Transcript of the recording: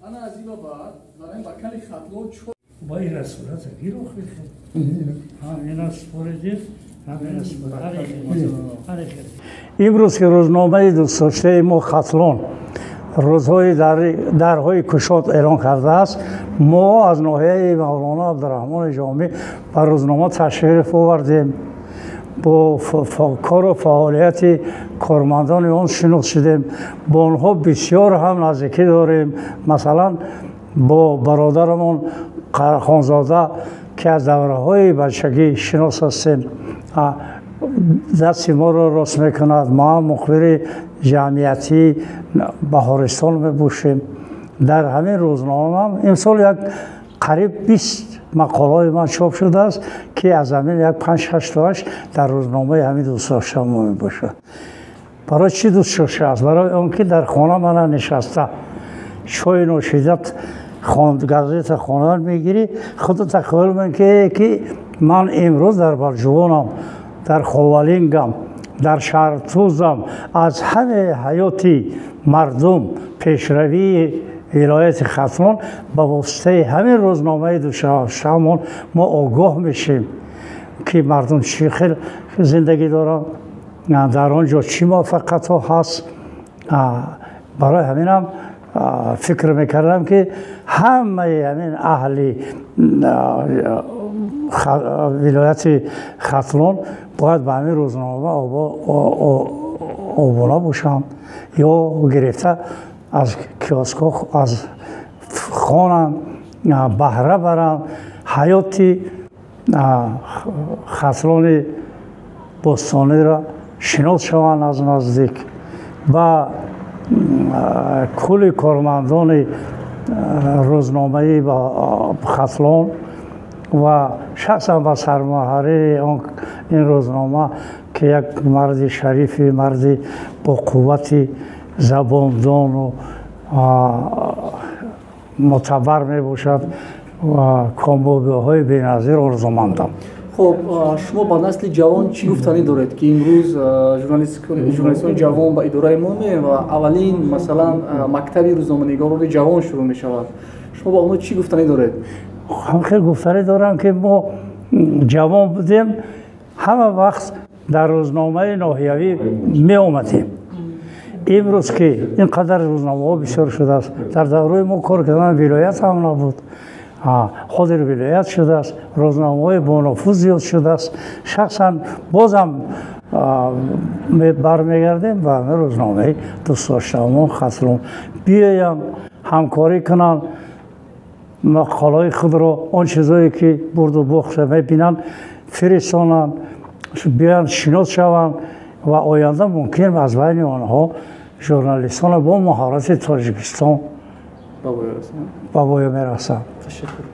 Ана аз ин ба баъд дар ба кали Хатлон. Ба ина сурата гир охир. Ҳам ина споридир, ҳам ина. Имрӯз ки рӯзномаи дӯстдоштаи мо Хатлон рӯзҳои дарҳои кушод эълон кардааст, мо аз ноҳияи Мавлоно Абдураҳмони Ҷомӣ ба рӯзнома ташриф овардем, бо кору фаъолияти кормандони он шинос шудем, бо онҳо бисёр ҳам наздикӣ дорем. Масалан, бо бародарамон Қарахонзода, ки аз давраҳои бачагӣ шинос ҳастем, дасти моро рост мекунад. Мо ҳам мухбири ҷамъиятии Баҳористон мебошем. Дар ҳамин рӯзномаам имсол як қариб 20 мақолаҳои ман чоп шудааст, ки аз ҳамин як панҷ ҳаштоаш дар рӯзномаи ҳамин дӯстдошта мо мебошад. Барои чӣ дӯстдоштааст? Барои он ки дар хона мана нишаста, чой нӯшида, газета хондан мегирӣ, худата хаёл мекунӣ, ки ман имрӯз дар Балҷувонам, дар Ховалингам, дар Шаҳртузам. Аз ҳамаи ҳаёти мардум, пешравии вилояти Хатлон ба воситаи ҳамин рӯзномаи дӯстдоштаамон мо огоҳ мешем, ки мардум чӣ хел зиндагӣ доранд, дар он ҷо чӣ муваффақиятҳо ҳаст. Барои ҳаминам фикр мекардам, ки ҳамаи ҳамин аҳли вилояти Хатлон бояд ба ҳамин рӯзнома обуна бошанд ё гирифта аз киоскҳо аз хонанд, баҳра баранд, ҳаёти Хатлони бостониро шинос шаванд аз наздик. Ба кулли кормандони рӯзномаи Хатлон ва шахсан ба сармуҳаррири ин рӯзнома, ки як марди шарифи, марди бо қуввати забондону мӯътабар мебошад, комёбиҳои беназир орзумандам. Хуб, шумо ба насли ҷавон чӣ гуфтанӣ доред, ки имрӯз журналистони ҷавон ба идораи мо меоянд ва аввалин, масалан, мактаби рӯзноманигорони ҷавон шурӯъ мешавад? Шумо ба онҳо чӣ гуфтанӣ доред? Ҳам хел гуфтанӣ дорам, ки мо ҷавон будем, ҳама вақт дар рӯзномаи ноҳиявӣ меомадем. Имрӯз ки ин қадар рӯзномаҳо бисёр шудааст, дар давраи мо кор кардан вилоят ҳам набуд, ҳозир вилоят шудааст, рӯзномаҳои бонуфуз зиёд шудааст. Шахсан бозам бармегардем ба ҳамин рӯзномаи дӯстдоштаамон Хатлон. Биёям, ҳамкорӣ кунанд, мақолаҳои худро, он чизое ки бурду бохта мебинанд, фиристонанд, биёянд, шинос шаванд ва оянда мумкин аз байни онҳо журналистона бо маҳорати Тоҷикистон ба воя мерасанд. Ташаккур.